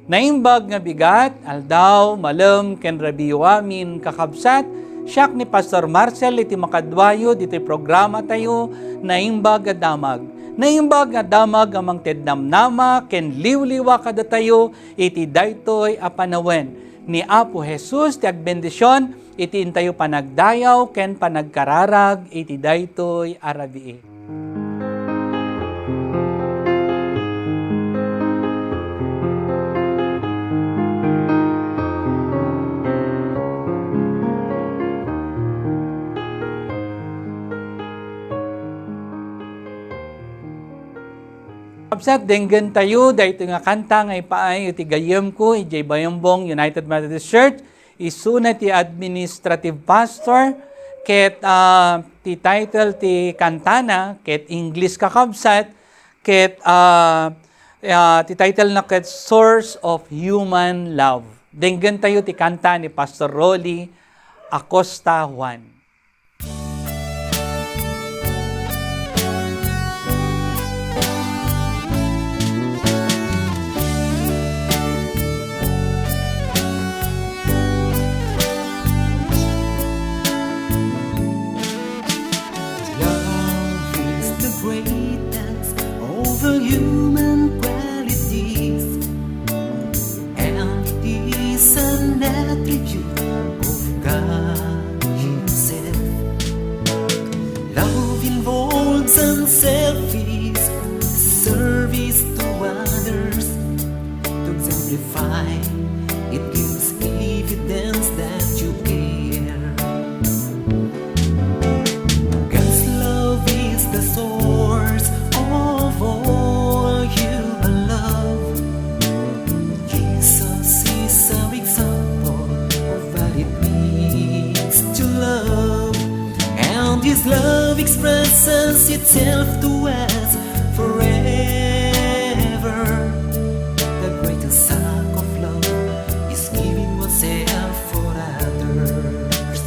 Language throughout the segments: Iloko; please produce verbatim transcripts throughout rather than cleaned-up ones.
Naimbag nga bigat, aldaw, malem, ken rabii amin, kakabsat, siak ni Pastor Marcel iti makaduayo ditoy programa tayo, Naimbag a Damag. Naimbag a damag a mangted namnama ken liwliwa kadatayo iti daytoy a panawen. Ni Apo Jesus ti agbendision iti intayo panagdayaw ken panagkararag iti daytoy a rabii. Kabsat, denggen tayo daytoy nga kanta nga ipaay iti gayyemko idiay Bayambong United Methodist Church. Isuna ti administrative pastor, ket, ah, ti title ti kantana ket English, kakabsat, ket, ah, ah, ti title na ket Source of Human Love. Denggen tayo ti kanta ni Pastor Rolly Acosta Juan. Love is the greatest of all human qualities, and it is an attribute of God Himself. Love involves unselfish service to others. To exemplify, it gives evidence that you care. God's love is the source of all human love. Jesus is our example of what it means to love, and His love expresses itself to us forever. The greatest act of love is giving oneself for others.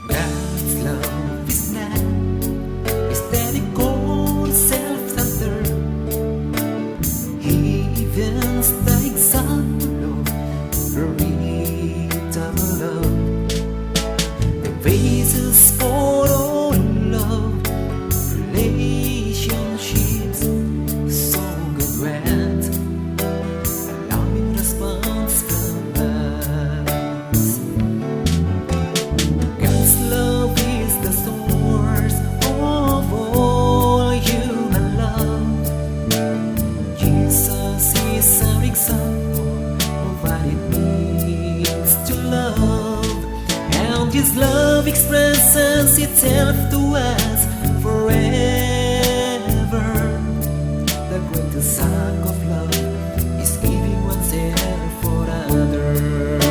God's love is not aesthetic or self-centered. He evens the example of marital love. The basis for all love relationships. So God grant a loving response from us. God's love is the source of all human love. Jesus is our example of what it means to love, and His love expresses itself to us forever. The greatest act of love is giving oneself for others.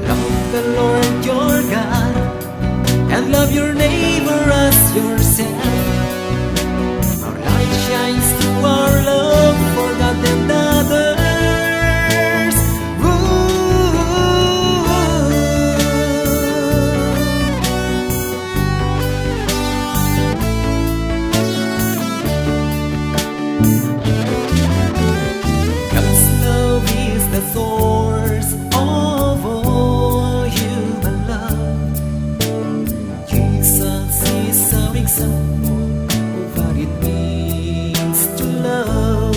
Love the Lord your God and love your neighbor as yourself. Our light shines through our love for God and others. Ooh. God's love is the source of all human love. Jesus is our example of what it means to love,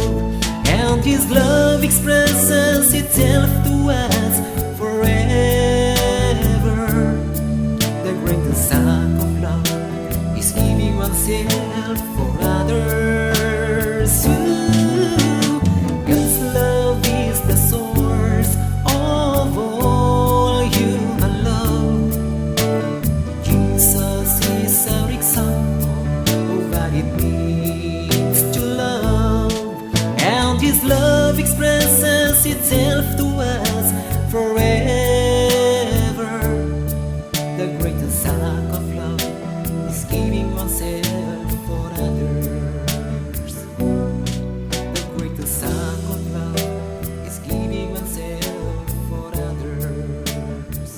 and His love expresses itself to us forever. The greatest act of love is giving oneself for others. Ooh, God's love is the source of all human love. Jesus is our example of what it means to love, and His love expresses itself to us forever. The greatest act of love is giving oneself for others. The greatest act of love is giving oneself for others.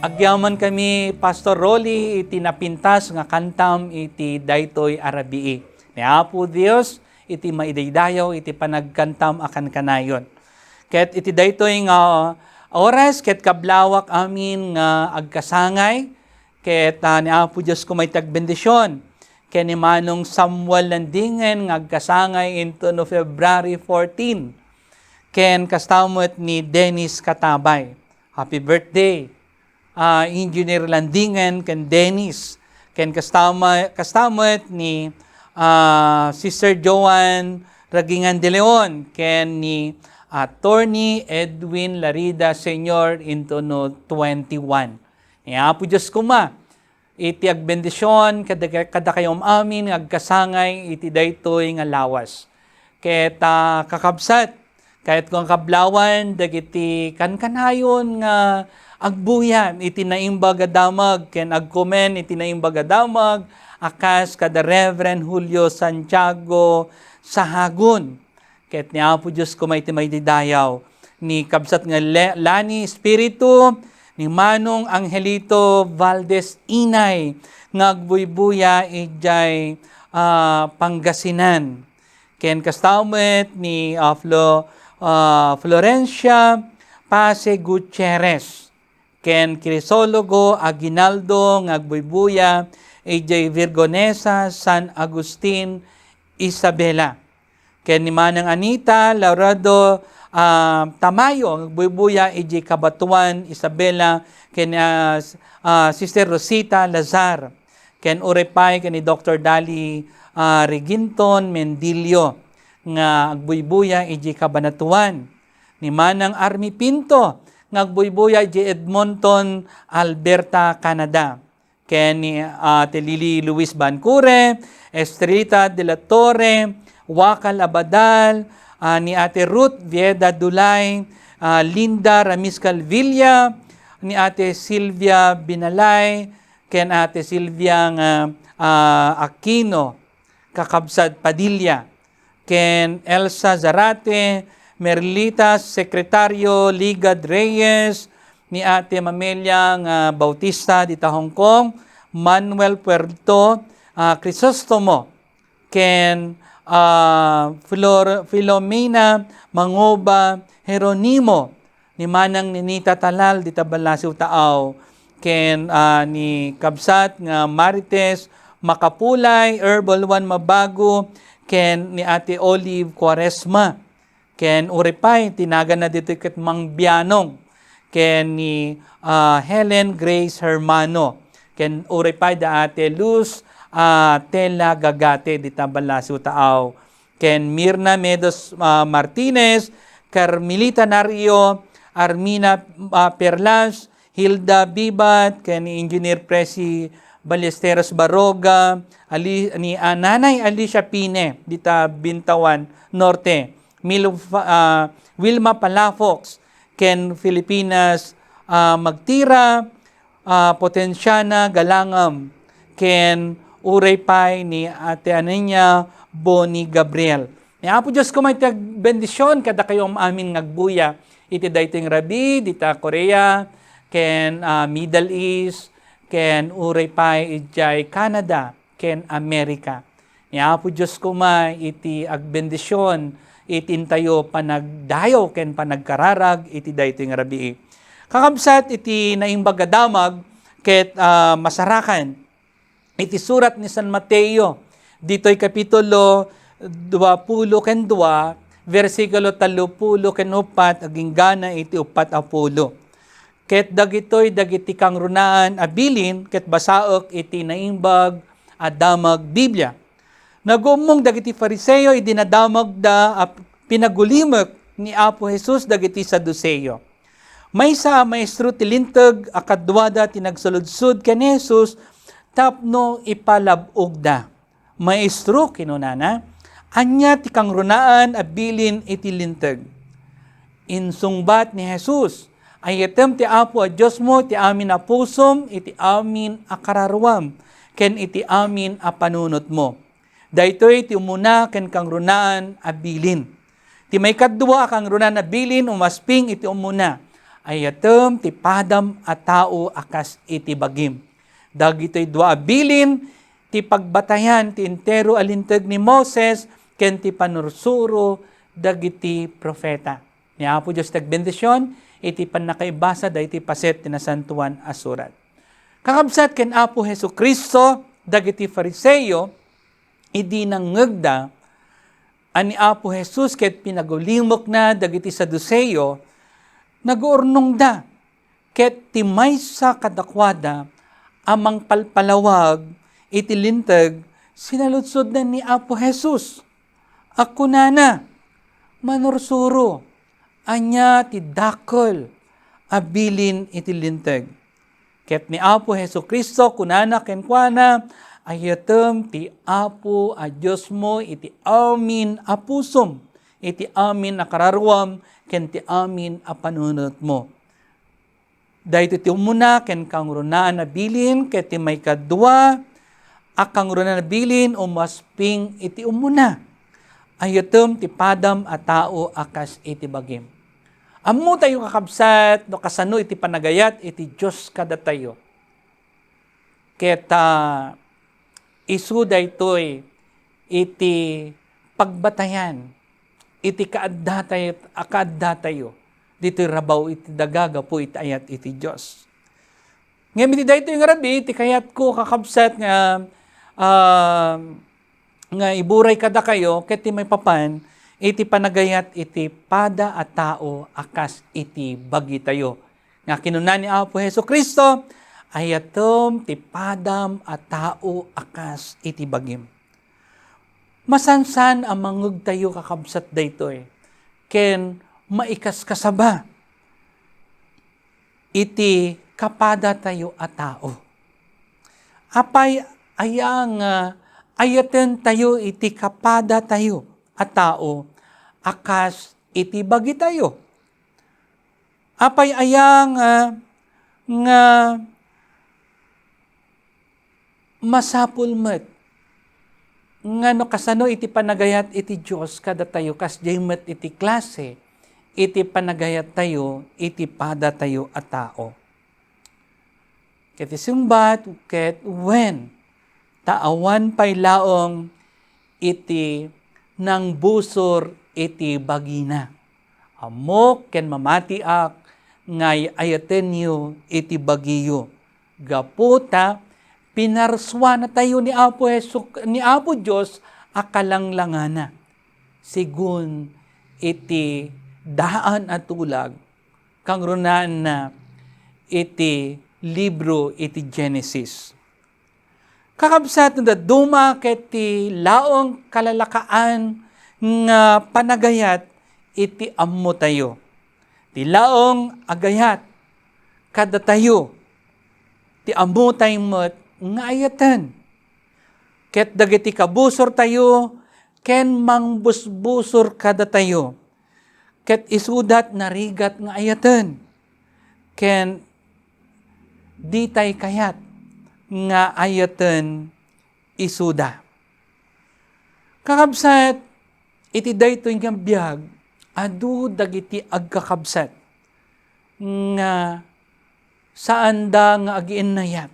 Agyamankami, Pastor Rolly, iti napintas nga kantam iti daytoy a rabii. Ni Apo Dios iti maidaydayaw iti panagkantam a kankanayon. Ket iti daytoy nga oras, ket kablawak amin nga agkasangay, ket, ah, ni Apo Dios koma iti agbendision. Ken ni Manong Samuel Landingen nga agkasangay intono February fourteen. Ken kasta met ni Dennis Katabay. Happy birthday, ah, Engineer Landingen ken Dennis. Ken kasta ma-, kasta met ni, ah, Sister Joan Ragingan de Leon ken ni Attorney Edwin Larida Senior intono twenty-one. Ni Apo Dios koma iti agbendision kada, kadakayo amin nga agkasangay iti daytoy nga lawas. Ket, ah, kakabsat, kayatko nga kablawan dagiti kankanayon nga agbuya iti naimbag a damag ken agkomen iti naimbag a damag a kas kada Reverend Julio Santiago Sahagun. Ket ni Apo Dios koma iti maidaydayaw, ni kabsat nga Le-, Lani Espiritu, ni Manong Angelito Valdez Inay nga agbuybuya idiay, ah, Pangasinan. Ken kasta met ni, ah, Flo-, ah, Florencia Pase Gutierrez ken Crisologo Aguinaldo nga agbuybuya idiay Virgonesa, San Agustin, Isabela. Ken ni Manang Anita Laurado, ah, Tamayo nga agbuybuya idiay Cabatuan, Isabela, ken, ah, s-, ah, Sister Rosita Lazar. Ken uray pay ken ni Doktor Dali, ah, Reginton Mendilio nga agbuybuya idiay Cabanatuan. Ni Manang Army Pinto nga agbuybuya idiay Edmonton, Alberta, Canada. Ken ni Ate Lily Luis Bancure, Estrellita de la Torre, Wakal Abadal, ah, ni Ate Ruth Vieda Dulay, ah, Linda Ramiscal Villa, ni Ate Silvia Binalay, ken Ate Silvia nga, ah, Aquino, kakabsat Padilla, ken Elsa Zarate, Merlita Secretario Ligad Reyes, ni Ate Mamelia nga Bautista dita Hong Kong, Manuel Puerto, ah, Crisostomo, ken, ah, Flor-, Filomena Mangoba Jeronimo, ni Manang Ninita Talal dita Balasiw Taaw, ken, ah, ni kabsat nga Marites Makapulay, Herbal Juan Mabago, ken ni Ate Olive Cuaresma. Ken uray pay, ti naganna ditoy ket Mang Bianong, ken ni, ah, Helen Grace Hermano, ken uray pay da Ate Luz, ah, Tela Gagate dita Balasiw Taaw, ken Mirna Medos, ah, Martinez, Carmelita Nario, Armina, ah, Perlas, Hilda Bibat, ken ni Engineer Presi Ballesteros Baroga, Ali-, ni, ah, Nanay Alicia Pine, dita Bintawan Norte, Mil-, ah, Wilma Palafox, ken Filipinas, ah, Magtira, ah, Potensiana Galangam, ken uray pay ni Ate Anenia Boni Gabriel. Ni Apo Dios koma iti agbendision kadakayo amin nga agbuya iti daytoy nga rabii, dita Korea, ken, ah, Middle East, ken uray pay idiay Canada, ken America. Ni Apo Dios koma iti agbendision iti intayo panagdayaw ken panagkararag iti daytoy nga rabii. Kakabsat iti Naimbag a Damag ket, ah, masarakan iti surat ni San Mateo, ditoy kapitulo dua pulo ken dua, bersikulo tallo pulo ken uppat agingga iti uppat a pulo. Ket dagitoy dagiti kangrunaan a bilin ket basaek iti Naimbag a Damag Biblia. Nagummong dagiti Fariseo idi nadamagda a pinagulimek ni Apo Jesus dagiti Saduceo. Maysa a maestro ti Linteg a kaduada ti nagsaludsod ken ni Jesus tapno ipalab-ogda. "Maestro," kinunana, "ania ti kangrunaan a bilin iti Linteg?" Insungbat ni Jesus, "Ayatem ti Apo a Diosmo iti amin a pusom, iti amin a kararuam, ken iti amin a panunotmo. Daytoy ti umuna ken kangrunaan a bilin." Ti maikadua a kangrunaan a bilin umasping iti umuna, Ayatem ti padam a tao a kas iti bagim. Dagitoy dua a bilin ti pagbatayan ti entero a Linteg ni Moses ken ti panursuro dagiti profeta. Ni Apo Dios ti agbendision iti pannakaibasa daytoy paset ti Nasantoan a Surat. Kakabsat, ken Apo Jesu-Cristo dagiti Fariseo, idi nangngegda a ni Apo Jesus ket pinagulimekna dagiti Saduseo, naguurnongda, ket ti maysa kadakuada a mangpalpalawag iti Linteg, sinaludsodna ni Apo Jesus a kunana, "Manursuro, ania ti dakel a bilin iti Linteg?" Ket ni Apo Jesu-Cristo kunana kenkuana, "Ayatem ti Apo a Diosmo iti amin a pusom, iti amin a kararuam, ken ti amin a panunotmo." Daytoy ti umuna ken kangrunaan a bilin, ket ti maikadua a kangrunaan a bilin umasping iti umuna. Ayatem ti padam a tao a kas iti bagim. Ammotayo, kakabsat, no kasano iti panagayat iti Dios kadatayo. Ket, ah, isu daytoy iti pagbatayan iti kaaddatay-, a kaaddatayo ditoy rabaw iti daga gapu iti ayat iti Dios. Ngem iti daytoy nga rabii, ti kayatko, kakabsat, nga, ah, nga iburay kadakayo ket ti maipapan iti panagayat iti pada a tao a kas iti bagitayo. Nga kinuna ni Apo Jesu-Cristo, "Ayatem ti padam a tao a kas iti bagim." Masansan a mangngegtayo, kakabsat, daytoy ken maikaskasaba iti kapadatayo a tao. Apay aya nga ayatentayo iti kapadatayo a tao a kas iti bagitayo? Apay aya nga, nga masapul met nga no kasano iti panagayat iti Dios kadatayo, kasdiay met iti klase iti panagayattayo iti padatayo a tao. Ket isungbat, ket wen, ta awan pay laeng iti nangbusor iti bagina. Ammok ken mamatiak nga ay-ayatenyo iti bagiyo, gapu ta pinarsuanatayo ni Apo Jesu-, ni Apo Dios a kalanglangana, sigun iti daan a tulag, kangrunaanna iti libro iti Genesis. Kakabsat, no dadduma ket ti laeng kalalakaan nga panagayat iti ammotayo. Ti laeng agayat kadatayo, ti ammotay met nga ayaten. Ket dagiti kabusortayo ken mangbusbusor kadatayo, ket isuda ti narigat nga ayaten, ken ditay kayat nga ayaten isuda. Kakabsat, iti daytoy nga biag, adu dagiti agkakabsat nga saanda nga agiinnayat.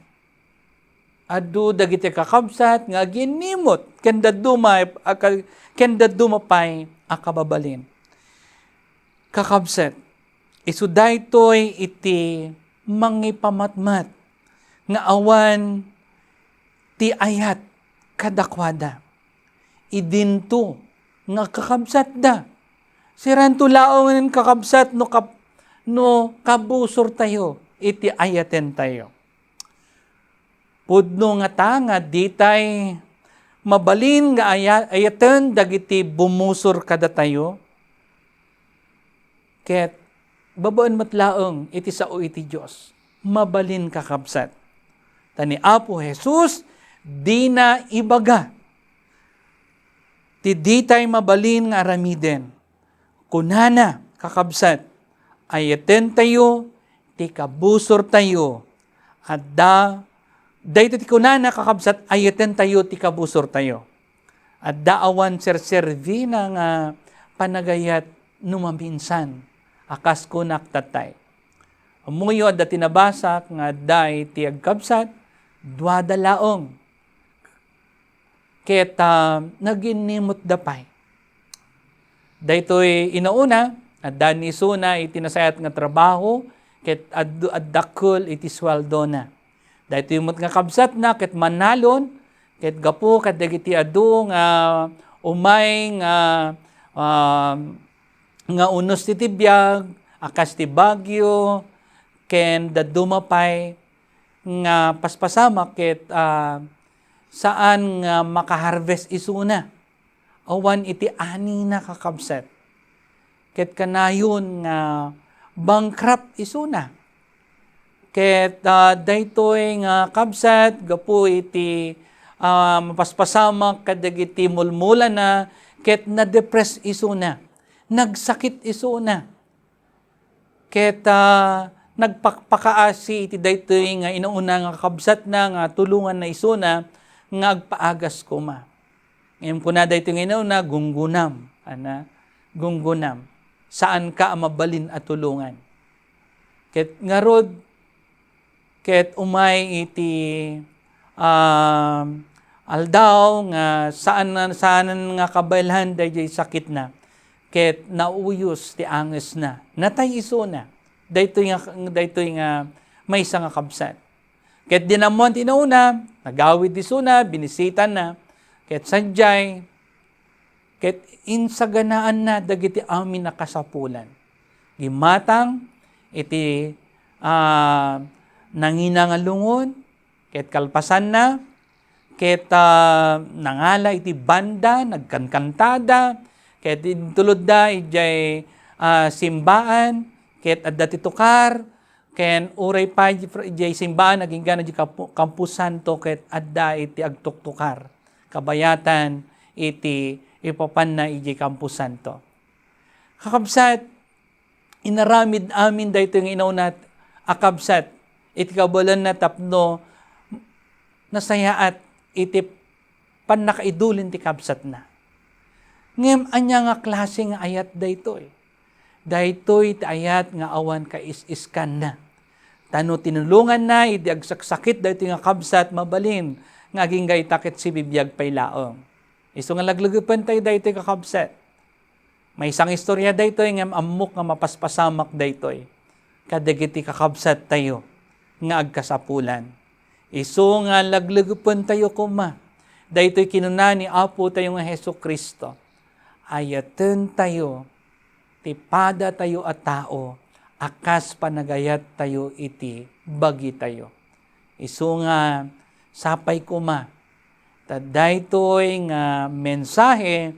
Adu dagiti kakabsat nga agiinnimut, ken dadduma, aka-, ken dadduma pay a kababalin. Kakabsat, isu daytoy iti mangipamatmat nga awan ti ayat kadakuada. Idinto nga kakabsatda. Siranto laengen, kakabsat, no kap-, no kabusortayo iti ayatentayo. Pudno ngata nga ditay mabalin nga aya-, ayaten dagiti bumusor kadatayo? Ket babaen met laeng iti sao iti Dios. Mabalin, kakabsat. Ta ni Apo Jesus, dina ibaga ti ditay mabalin nga aramiden. Kunana, kakabsat, "Ayatentayo ti kabusortayo." Adda, daytoy ti kunana, kakabsat, "Ayatentayo ti kabusortayo." Adda awan serserbina nga panagayat no maminsan, a kas kunak tatay. Ammoyo, adda ti nabasak nga adda iti agkabsat, duada laeng. Ket, ah, naginnimutda pay. Daytoy inauna, adda ni isuna iti nasayaat nga trabaho, ket ad-, addakkel iti suweldona. Daytoy met nga kabsatna ket mannalon, ket gapu kadagiti adu nga umay nga, ah, nga unos ti, ti biag, a kas ti bagyo, ken dadduma pay nga paspasamak ket, ah, saan nga makaharvest isuna. Awan iti anina, kakabsat. Ket kanayon nga bankrupt isuna. Ket, ah, daytoy nga kabsat, gapu iti, ah, mapaspasamak kadagiti mulmulana, ket na-depress isuna. Nagsakit isuna. Ket, ah, nagpakpakaasi iti daytoy nga inauna nga kakabsatna nga tulonganna isuna nga agpaagas koma. Ngem kuna daytoy nga inauna, "Gunggunam," ana, "gunggunam. Saanka a mabalin a tulongan." Ket ngarud, ket umay iti, ah, aldaw nga saan, saan nga kabaelan daydiay sakitna, ket nauyos ti angesna. Natay isuna. Daytoy nga, daytoy nga maysa nga kabsat. Ket di nammuan ti inauna, nagawid isuna, binisitanna. Ket sadiay, ket insaganaanna dagiti amin a kasapulan. Gimmatang iti, ah, nangina nga lungon, ket kalpasanna, ket, ah, nangala iti banda, nagkankantada, ket intulodda idiay, ah, simbaan, ket adda ti tukar, ken uray pay idiay simbaan, agingga idiay Kampo-, Kamposanto, ket adda iti agtuktukar. Kabayatan iti ipapanna idiay Kamposanto. Kakabsat, inaramid amin daytoy nga inauna a kabsat iti kabaelanna tapno nasayaat iti pannakaidulin ti kabsatna. Ngem ania nga klase nga ayat daytoy? Daytoy ti ayat nga awan kais-iskanna. Ta no tinulonganna idi agsaksakit daytoy nga kabsat, mabalin nga agingga ita ket sibibiag pay laeng. Isu nga laglegepentayo daytoy, kakabsat. Maysa nga istorya daytoy ngem ammok nga mapaspasamak daytoy kadagiti kakabsattayo nga agkasapulan. Isu nga laglegepentayo koma daytoy kinuna ni Apotayo nga Jesu-Cristo, "Ayatentayo ti padatayo a tao a kas panagayattayo iti bagitayo." Isu nga sapay koma ta daytoy nga mensahe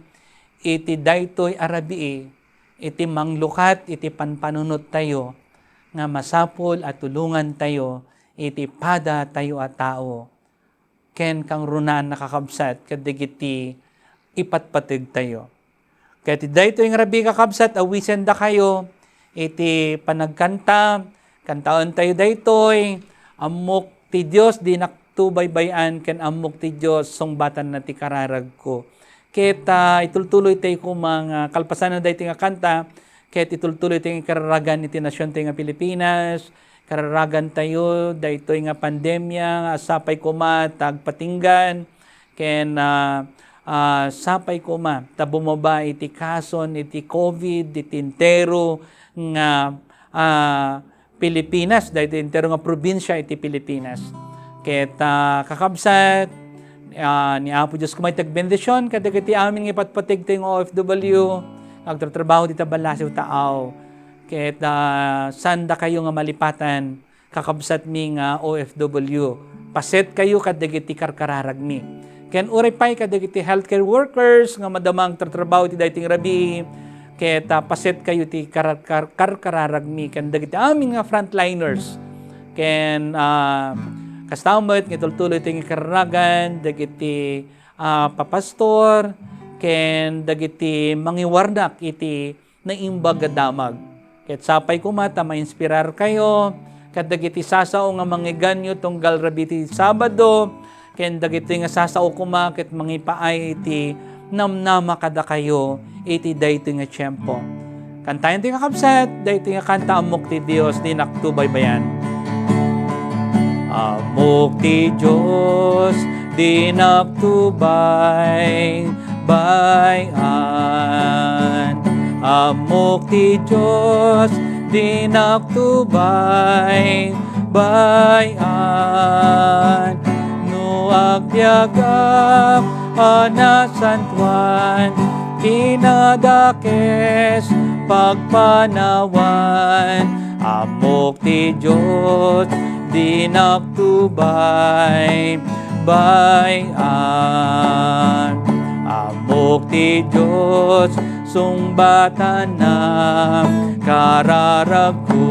iti daytoy a rabii iti manglukat iti panpanunottayo nga masapul a tulongantayo iti padatayo a tao ken kangrunaan a kakabsat kadagiti ipatpategtayo. Ket iti daytoy nga rabii, kakabsat, awisendakayo iti panagkanta. Kantaentayo daytoy, "Ammok ti Dios, dinakto baybay-an," ken "Ammok ti Dios, sungbatanna ti kararagko." Ket, ah, itultuloytayo koma nga kalpasanna daytoy nga kanta, ket itultuloytayo nga kararagan iti nasiontayo nga Pilipinas, kararagantayo daytoy nga pandemia nga sapay koma ta agpatinggan, ken, ah, ah, sapay koma ta bumaba iti kason iti COVID iti entero nga, ah, Pilipinas, daytoy entero nga probinsia iti Pilipinas. Ket, ah, kakabsat, ah, ni Apo Dios koma iti agbendision kadagiti amin nga ipatpategtayo nga O F W nga agtratrabaho dita ballasiw taaw. Ket, ah, saandakayo nga malipatan, kakabsatmi nga O F W. Pasetkayo kadagiti karkararagmi. Ken uray pay kadagiti healthcare workers nga madama agtratrabaho iti daytoy nga rabii, ket, ah, pasetkayo ti kar-, kar-, karkararagmi ken dagiti amin nga frontliners. Ken, ah, kasta met nga itultuloytayo nga kararagan dagiti, ah, papastor ken dagiti mangiwarnak iti naimbag a damag. Ket sapay koma ta mainspirarkayo kadagiti sasao nga mangiganyo tunggal rabii ti Sabado, ken dagitoy nga sasao koma ket mangipaay iti namnama kadakayo iti daytoy nga tiempo. Kantaen ti kakabsat, daytoy nga kanta, Ammok ti Dios, dinak to baybayan. Ammok ti Dios, dinak to bay-, bayan. Ammok ti Dios, dinak to bay-, bayan. No agbiagak a nasantoan, kinadakes pagpanawan. Ammok ti Dios, dinak to bay-, bayan. Ammok ti Dios, sungbatanna kararagko.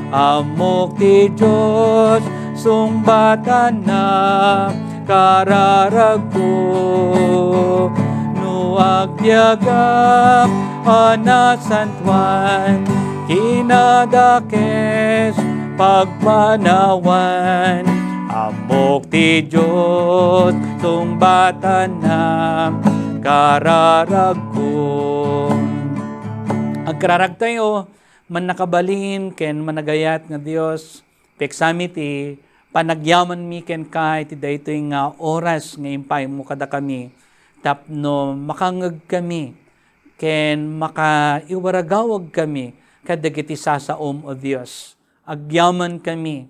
Ammok ti Dios, sungbatanna kararagko. No agbiagak a nasantoan, kinadakes pagpanawan. Ammok ti Dios, sungbatanna kararagko. Agkararagtayo, mannakabalin ken managayat nga Dios, pieksaami ti panagyamanmi kenka iti daytoy nga oras nga impaaymo kadakami tapno makangngegkami ken makaiwaragawagkami kadagiti sasaom, O Dios. Agyamankami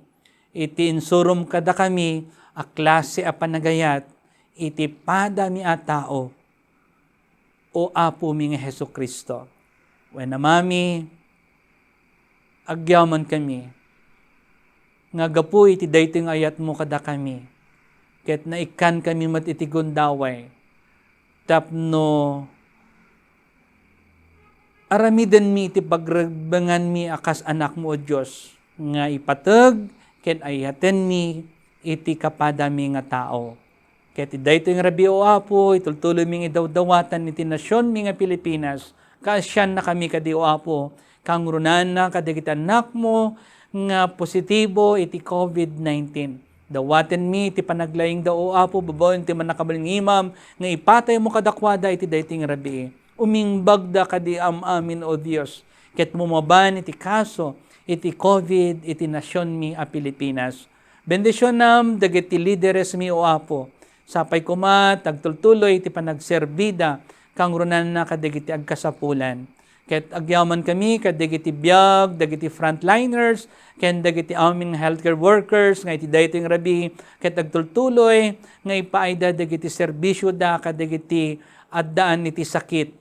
iti insurom kadakami a klase a panagayat iti padami a tao, O Apomi nga Jesu-Cristo. Wen Amami, agyamankami nga gapu iti daytoy nga ayatmo kadakami, ket naikkankami met iti gundaway tapno aramidenmi iti pagrebbenganmi a kas anakmo, O Dios, nga ipateg ken ayatenmi iti kapadami nga tao. Ket iti daytoy nga rabii, O Apo, itultuloymi nga idawdawatan iti nasionmi nga Pilipinas. Kaasiannakami kadi, O Apo, kangrunana kadagiti annakmo nga positibo iti covid nineteen. Dawatenmi iti panaglaingda, O Apo, babaen ti mannakabalin nga imam nga ipataymo kadakuada iti daytoy nga rabii. Umimbagda kadi am-amin, O Dios, ket bumaban iti kaso iti covid iti nasionmi a Pilipinas. Bendisionam dagiti lideresmi, O Apo. Sapay koma ti agtultuloy iti panagserbida kangrunana kadagiti agkasapulan. Ket agyamankami kadagiti biag, dagiti frontliners, ken dagiti amin nga healthcare workers nga iti daytoy nga rabii ket agtultuloy nga ipaayda dagiti serbisioda kadagiti addaan iti sakit.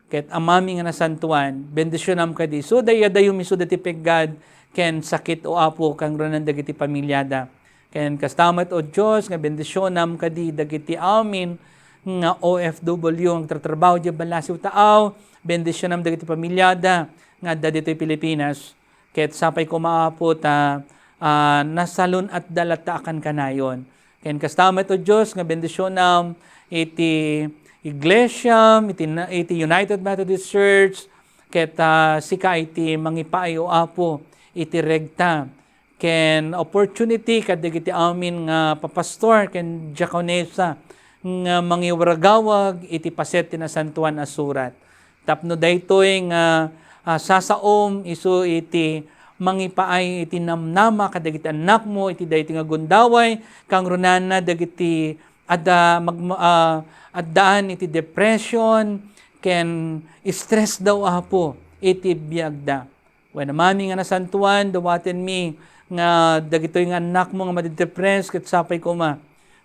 Ket Amami nga nasantoan, bendisionam kadi. Isuda, iyadayom isuda ti peggad ken sakit, O Apo, kangrunaan dagiti pamiliada. Ken kasta met, O Dios, nga bendisionam kadi dagiti amin nga O F W nga agtratrabaho diay ballasiw taaw. Bendisionam dagiti pamiliada nga adda ditoy Pilipinas. Ket sapay koma, Apo, ta, ah, nasalun-atda latta a kankanayon. Ken kasta met, O Dios, nga bendisionam iti iglesiam, iti na-, iti United Methodist Church, ket, ah, sika iti mangipaay, O Apo, iti regta ken opportunity kadagiti amin nga papastor ken diakonesa nga mangiwaragawag iti paset ti Nasantoan a Surat. Tapno daytoy nga, ah, sasaom isu iti mangipaay iti namnama kadagiti annakmo iti daytoy nga gundaway, kangrunana dagiti adda magma-, ah, addaan iti depression ken stress da, Apo, iti biagda. Wen Amami nga nasantoan, dawatenmi nga dagitoy nga annakmo nga madidepress ket sapay koma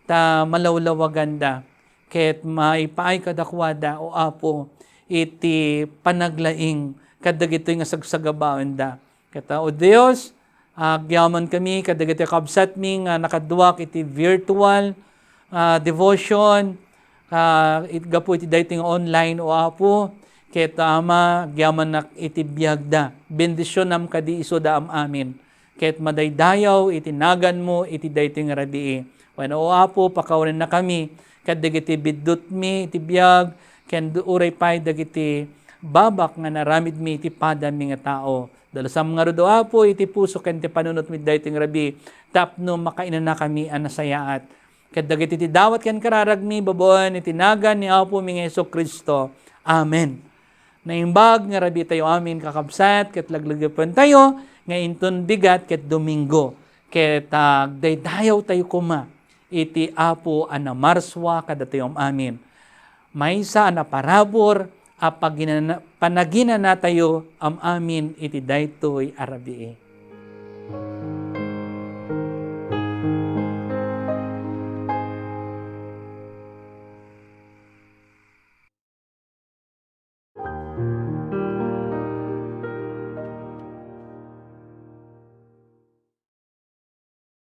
ta malawlawaganda ket maipaay kadakuada, O Apo, iti panaglaing kadagitoy nga sagsagabaenda. Ket, ah, O Dios, agyamankami kadagitoy kabsatmi nga nakaduak iti virtual, ah, devotion, ah, it-, gapu iti daytoy nga online, O Apo, ket, ah, Ama, agyamannak iti biagda. Bendisionam kadi isuda am-amin. Ket madaydayaw iti naganmo iti daytoy nga rabii. Wen, O Apo, pakawanennakami kadagiti biddutmi iti biag, ken du-, uray pay dagiti babak nga naramidmi iti padami nga tao. Dalusam ngarud, O Apo, iti puso ken ti panunotmi daytoy nga rabii tapno makainanakami a nasayaat. Ket dagiti ti dawat ken kararagmi babaen iti nagan ni Apomi nga Jesu-Cristo. Amen. Naimbag nga rabii tayo amin, kakabsat, ket laglagipen tayo nga inton bigat ket Domingo, ket agdaydayaw tayo koma iti Apo a namarsua kadatayo am-amin. Maysa a naparabur a paginana-, panaginana tayo am-amin iti daytoy a rabii.